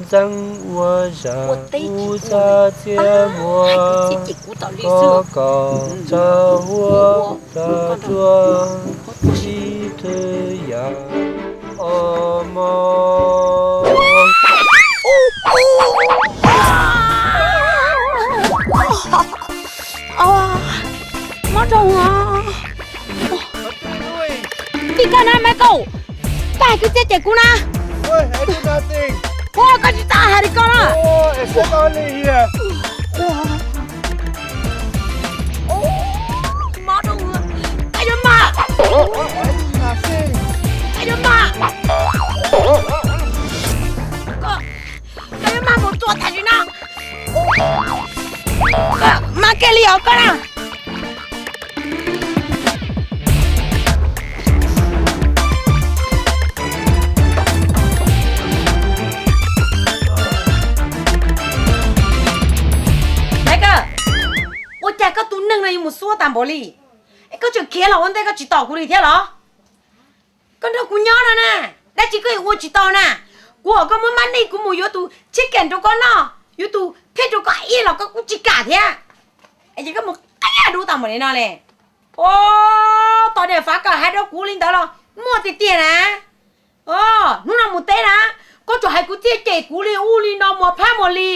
Txeeb ua zaj kuv txhab txiab muag, koj kaum txhab huab txhab tsuag, ib thwv yam o mo. Mob rau. Vim koj na Michael, koj hais kwv txhiaj cem kuv na. Ua koj tsis txhob hais li ko na. Mob rau. Koj yuav mag. Koj yuav mag. Koj yuav mag mus tua tam sim no. Koj mag kiag li os koj na. Michael, ua cas koj tus neeg no yuav mus xuab tas npaum li? Es koj tseem khiav los ua ntej koj tsis tos kuv li thiab los? Koj nrog kuv nyob no na, dab tsi koj yuav ua tsis tau na? Kuv hom koj muab mab nij kuv mus yuav tus chicken rau koj noj, yuav tus phej rau koj ib los koj kuj tsis kam thiab. Es ces koj mus qias dub tas npaum li no li. Os, tos niam Fav Kawm hais rau kuv li ntawd los muaj tiag tiag na. Hnub no mus teb na, koj tsuas hais kwv txhiaj cem kuv li ub li no muas phab muas li.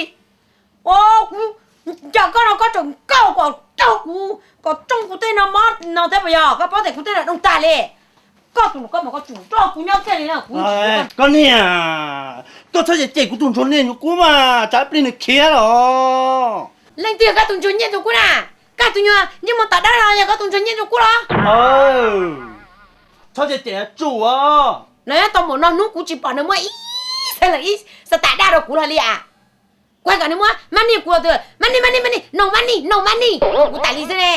Os, kuv ncaws koj no koj tseem nkaum kom raug kuv, kom rooj kuv tej no mob no thiab puas yog? Koj paub tias kuv tej no dooj tag li. Koj tus koj mus koj tsum nrog kuv nyob kiag li na, kuv tsis yuav koj. Koj niam, koj txhob cem cem kuv tus ntsuag niaj ntsuag kub mas, tsam ib pliag nws khiav los. Leej twg yog koj tus ntsuag niaj ntsuag kub na? Koj tus nyuag ntsej muag tam dab no yog koj tus ntsuag niaj ntsuag kub los? Txhob cem cem tsum os. Los nyob tau npaum no hnub kuv tsis pom nws muaj ib xees los ib xees tam dab rau kuv los li as. Kuv hais kom nws muab mab nij kuv tus, mab nij, mab nij, mab nij, no mab nij, no mab nij, kuv tas li xwb ne.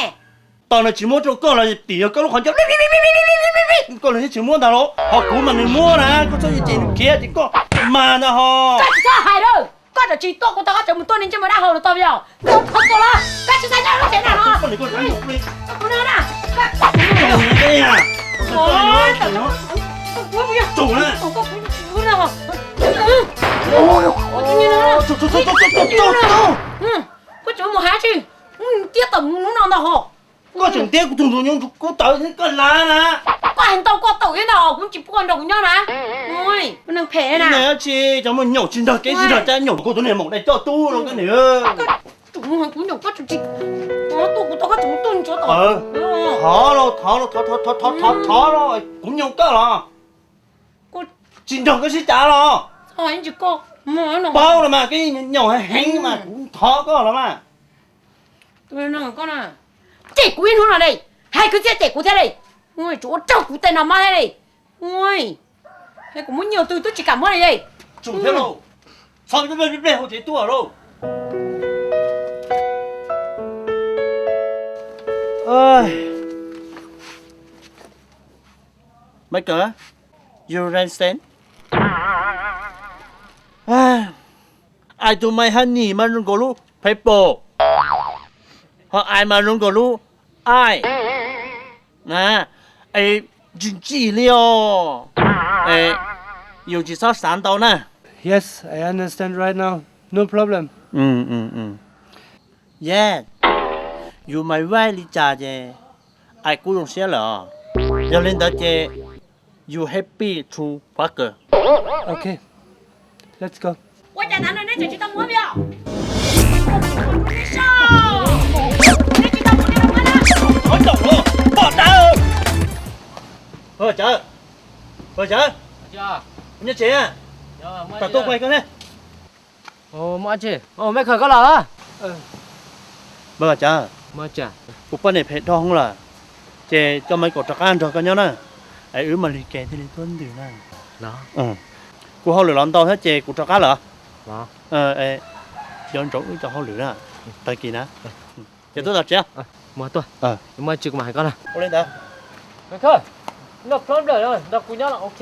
Tos nws tsis muab rau koj los tim yog koj lub qhov ncauj, koj los yeej tsis muab ntag los ho kuv mas nws muab na, koj txhob cem nws khiav ces koj mas ntag ho. Koj tsis txhob hais lawm, koj tseem tsis tuaj kuv tau, koj tseem mus tuaj nws ntsej muag dab hau los tau yog? Koj tsis txhob nyob lub tsev na ho. Kuv no na. Koj tseem mus hav tsi, tiab tawm mus hnub no ntag ho. Koj tseem ntiab kuv tus ntsuag nyob ntsuag kub tawv koj lav na. Koj hais ntau koj tawm thiab ntag, kuv tsis pub koj nrog kuv nyob na. Neeg phem na. Tsis cov muaj nyaum tsis nrog kev tsis nrog cai, nyaum koj tus niag maum dai coj tub no koj niam. Koj tseem mus hais kuv nyaum koj tseem tsis tuaj kuv tau, koj tseem mus tuaj ntsuav tau. Thov los, thov los, thov, thov, thov, thov, thov los, kuv nyaum koj los. Tsis nrog koj sib cav los. Paub los mas, koj nyaum heev mas kuv thov koj los mas. Cem kuv ib hnub no li, hais kwv txhiaj cem kuv thiab li. Tsuas ua raug kuv tej no mob thiab li. Kuv muab nyiaj twg twb tsis kam muab li. Tsum thiab lauj, txhob peb peb hauv tsev tuaj lauj. Michael, you understand? Ai tus mais ha nim mas zoo nkaus lub phepo, ho ai mas zoo nkaus lub ai. Tsis ntsim li os. Yus tsis txhob xav ntau na. Yes, I understand right now. No problem. Yes, yus mais vaij li cas ces ai kuj zoo siab lawm os. Yog li ntawd ces you happy to fuck. Okay, let's go. Ua cas tav no neb tseem tsis tau muab li os? Neb tsis tau muab li os. Pom tas. Ua cas, ua cas, nyob tsev, tam tuaj pais koj ne. Muaj dab tsi? Maiv Khawm, koj los los? Mas Vam Tsav, kuv poj niam phem dhau hwv lawm, ces coj Maiv Kaum rov qab nrog koj nyob na, es wb mam li ke thiaj li tuaj ntws na. Kuv hauj lwm los ntau thiab ces kuv rov qab lawm. Cov ntsoov wb cov hauj lwm na, tag kis na. Ces tuaj tom tsev. Mus tuaj, muaj dab tsi kuv mam hais koj na. Ua li ntawd. Maiv Khawm, noj plab nplawm nrog kuv nyob los ok.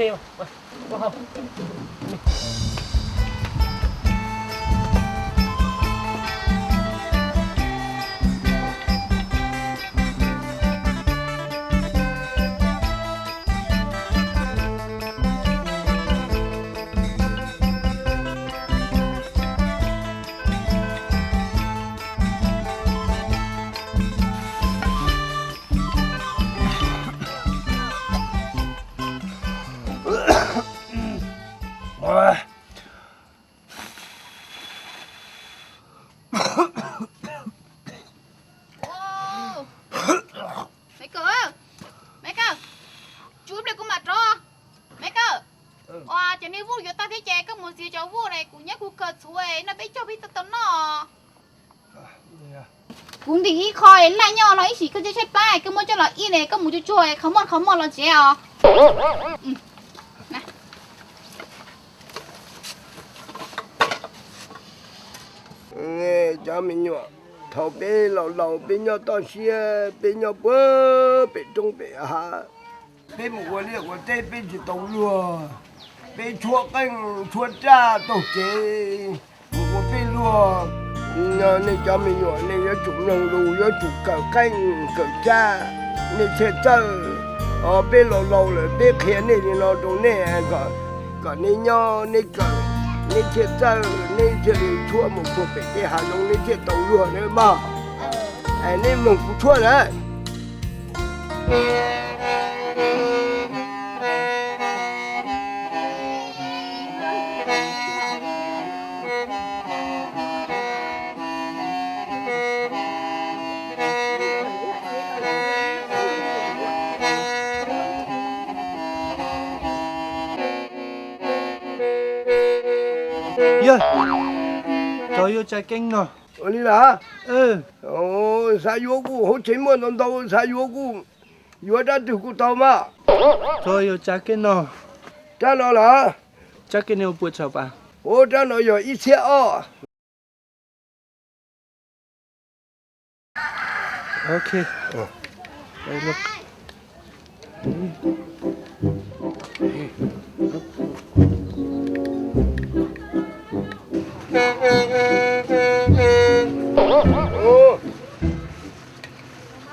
Kuv nyob kuv kawm txhuv no, peb caug peb tau tau noj. Kuv ntim ib qho laj nyob no ib sim koj tshaib plab koj muab coj los ib ne, koj mus tsuag tsuag qhov muaj qhov muaj los tsev os. Cov me nyuam, thaum peb laus laus peb nyob toj siab, peb nyob puag pem roob pem hav, peb mus ua liaj ua teb peb tsis tau luag, peb tshuab qeej tshuab raj taug kev mus ua peb luag. Nej cov me nyuam nej yuav tsum mloog lus, yuav tsum kawm qeej kawm raj, nej thiaj txawj. Peb laus laus lawm peb qhia nej li no rau nej, kom nej nyob nej kawm, nej thiaj txawj, nej thiaj li tshuab mus puag pem tej hav zoov nej thiaj tau luag na mog. Nej mloog kuv tshuab na. Yog, tsov yuav tsa keeb no. Ua li los? Xav yuav kuj hauv tsev muaj ntau ntau, xav yuav kuj yuav rab twg kuj tau mas. Tsov yuav tsa keeb no. Rab no los? Tsa keeb no puas tsav pas? Ua rab no yog ib txhiab ob.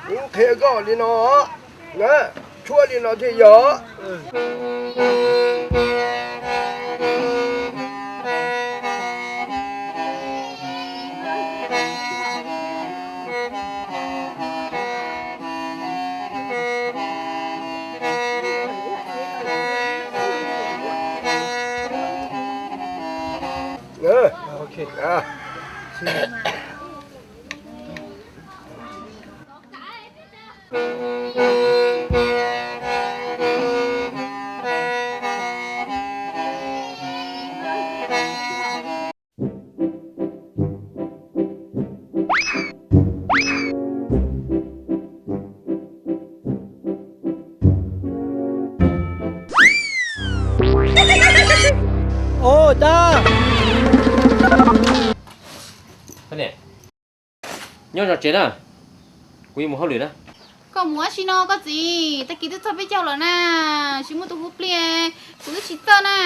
Kuv qhia koj li no, tshuab li no thiaj yog. Ua tag. Nyob zoo tsev na, kuv yuav mus hauj lwm na. Koj mus ua si no koj txiv, tag kis twb txog peb caug lawm na, tsis muaj tus hu plig, kuv twb tsis txawj na.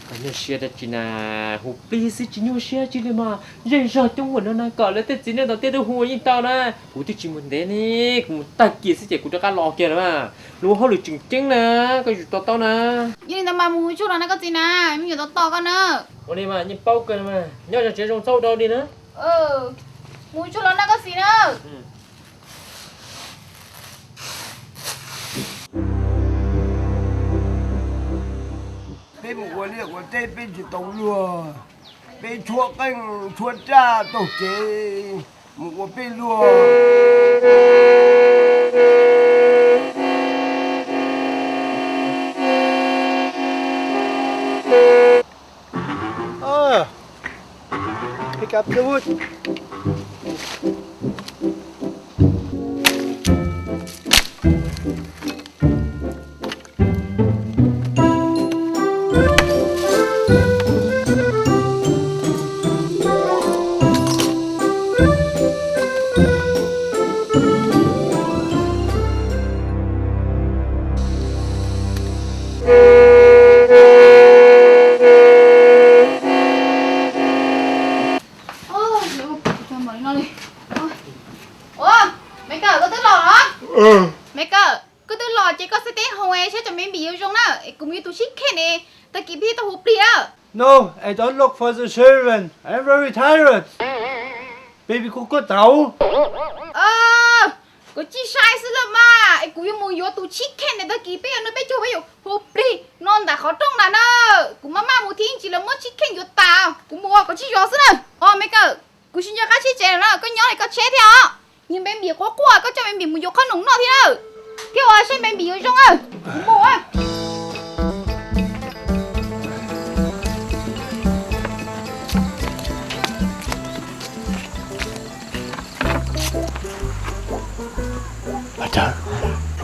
Koj nyuaj siab dab tsi na, hu plig xwb tsis nyuaj siab tsi li mas. Zej zog coob ua no na, kom lawv tej txiv neej tom tej twb hu yeej tau na. Kuv twb tsis mus ntev ne, kuv mus tag kis xwb ces kuv rov qab los kiag lawm mas. Luag hauj lwm tseem ceeb na, koj yuav to taub na. Yog li ntawd mas mus tsuag los na koj txiv na, me nyuam to tos koj na. Ua li mas yeej paub kawg mas, nyob zoo tsev zoo txhob ua rau li na. Mus tsuag los na koj txiv na. Peb mus ua liaj ua teb peb tsis tau luag, peb tshuab qeej tshuab raj taug kev mus ua peb luag. Pick up the wood. Ua, Me Kawm, koj twb los los? Me Kawm, koj twb los ces koj xav teb hauv saib cov me npim yuav zoo na, es kuv mus yuav tus sib kheej ne, tag kis peb tau hu plig na. No, I don't look for the children. I'm very tired. Baby, koj koj tau. Kuv tsis sai xwb los mas, es kuv yuav mus yuav tus sib kheej ne, tag kis peb yuav noj peb caug peb yuav hu plig no ntawm qhov rooj ntawd na. Kuv maj maj mus thiab tsis los muab sib kheej yuav tas, kuv mus ua kom tsis zov xwb na. Os Me Kawm, kuv tsis nco qab tsheb tsev lawm na, koj nyob li koj tsheb thiab os. Niag me npim quaj quaj, koj coj me npim mus yuav qhob noom noj thiab na. Thiab ua saib me npim yuav zoo na. Kuv mus.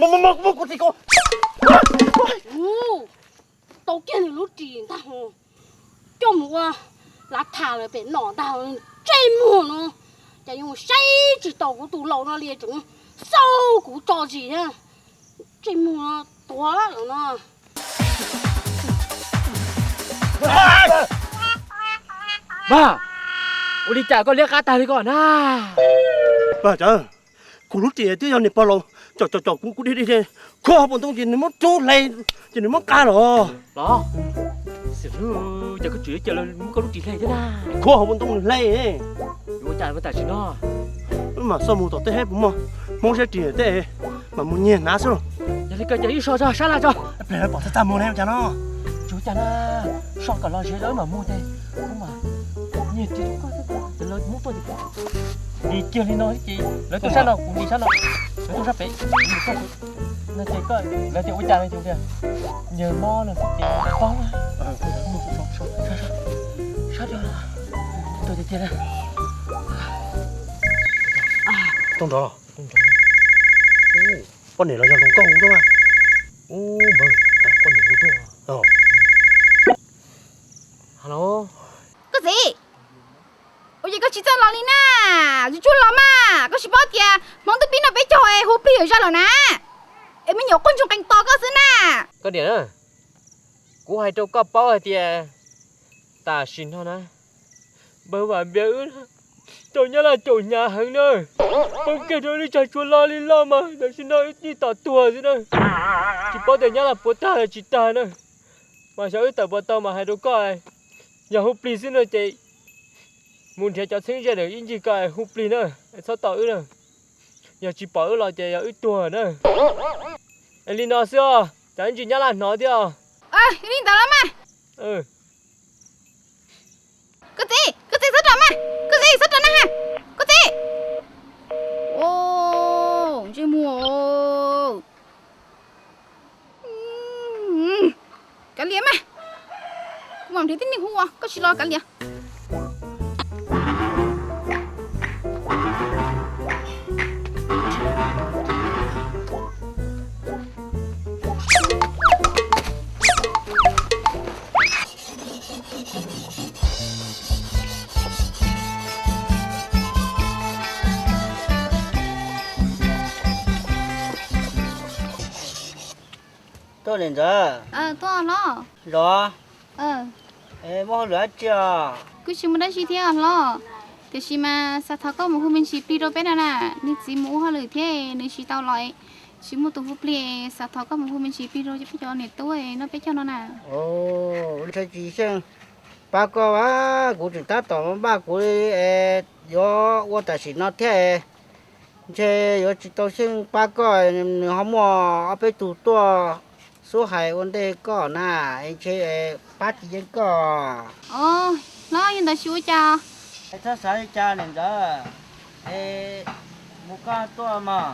Mus, mus, mus, kuv txiv kuv. Ub, tau kiag nws lub ris ntag, coj mus ua lav tham lawm pem no ntag. Ntsej muag no, cas yuav saib tsis taus kuv tus laus no li, tseem xauj kuv tso zis thiab. Ntsej muag no tuag lawm no. Mas, ua li cas koj liab qab tag li ko na? Mas, kuv lub ris twb yog niam pog laus com com com kuv, kuv dig dig dig, khuab hauv paus ntoo ces nws muab rub hle, ces nws muab qab los. Los, xib hwb, cas koj tseem yuav cia lawv muab koj lub ris hle thiab na? Khuab hauv paus ntoo nws hle. Yuav ua cas tam sim no? Wb mam xauj mus tom tej haib puas muaj Hmoob siab ris tej, mam mus nyiag hnav xwb. Yog li ko ces wb so tso, sab laj tso. Pliag lawv pom txaj txaj muag ne ua cas no? Tsis ua cas na, so kom los ze wb mam mus ces wb mam nyiag ris rau koj, ces lawv muab tuaj ces dim kiag li no ces lawv tuaj sab no kuv dim sab no, lawv tuaj sab pem kuv dim sab pem. No ces koj, lawv tias ua cas no ces tias nyiag mob no ces paub na. Sab tiag, tuaj tiag tiag na. Tooj nrov los? Poj niam los yog hluas nkauj hu tuaj mas? Ub, npawg, poj niam hu tuaj. Halo. Koj txiv, ua cas koj tsis txawj los li na? Tsuag tsuag los mas, koj tsis paub tias hmo ntuj pib no peb caug hu plig zog lawm na. Es me nyuam quaj ntsoog qees tos koj xwb na. Koj niam, kuv hais rau koj paub hais tias tam sim no na, npawg Vam Npias wb caum nyab laj caum hnyav heev na. Poob kiag rau lub tsag tsuas loj li loj mas tam sim no wb yeej tos tuag xwb na. Tsis paub tias nyab laj puas tag los tsis tag na. Mas xyov wb tawm puas tau mas hais rau koj, yog hu plig xwb no ces mus nrhiav cov txheeb ze ntawm ib ncig ko hu plig na, txhob tos wb na. Yog tsis pom wb los ces yog wb tuag na. Es li no xwb os, tsam ib ntsis nyab laj hnov thiab os. Li ntawd los mas. Koj txiv, koj txiv txhob ram mas, koj txiv txhob ram na ha, koj txiv. Ntsej muag. Kav liam mas, kuv mam nrhiav tib neeg hu ua koj tsis los kav liam. Tuaj li ntawd. Tuaj los. Zov. Muaj hauj lwm dab tsi os? Kuj tsis muaj dab tsi thiab os hlob. Tiam sis mas xav thov koj mus hu me ntsis plig rau peb no na. Nws txiv mus ua hauj lwm thiab nws tsis tau los, tsis muaj tus hu plig, xav thov koj mus hu me ntsis plig rau peb cov niam tub noj peb caug no na. Ntshai tsis xyeej, Pab koj, kuv tseem tab tom npaj kuv yuav ua tam sim no thiab, ntshe yuav tsis tau xyeej pab koj. Nws ho muaj ob peb tug tuaj xub hais ua ntej koj na, ntshe pab tsis yeej koj. Os, hlob, yog ntawd tsis ua cas. Txhob xav li cas niam ntxawm, es mus koj tuaj mog.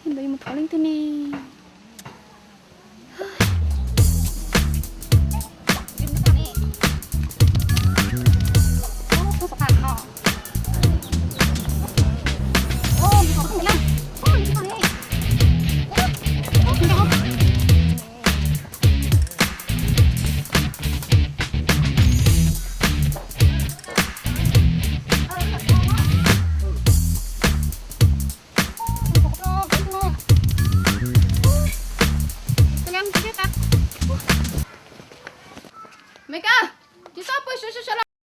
Ntawd yuav mus thov leej twg ne?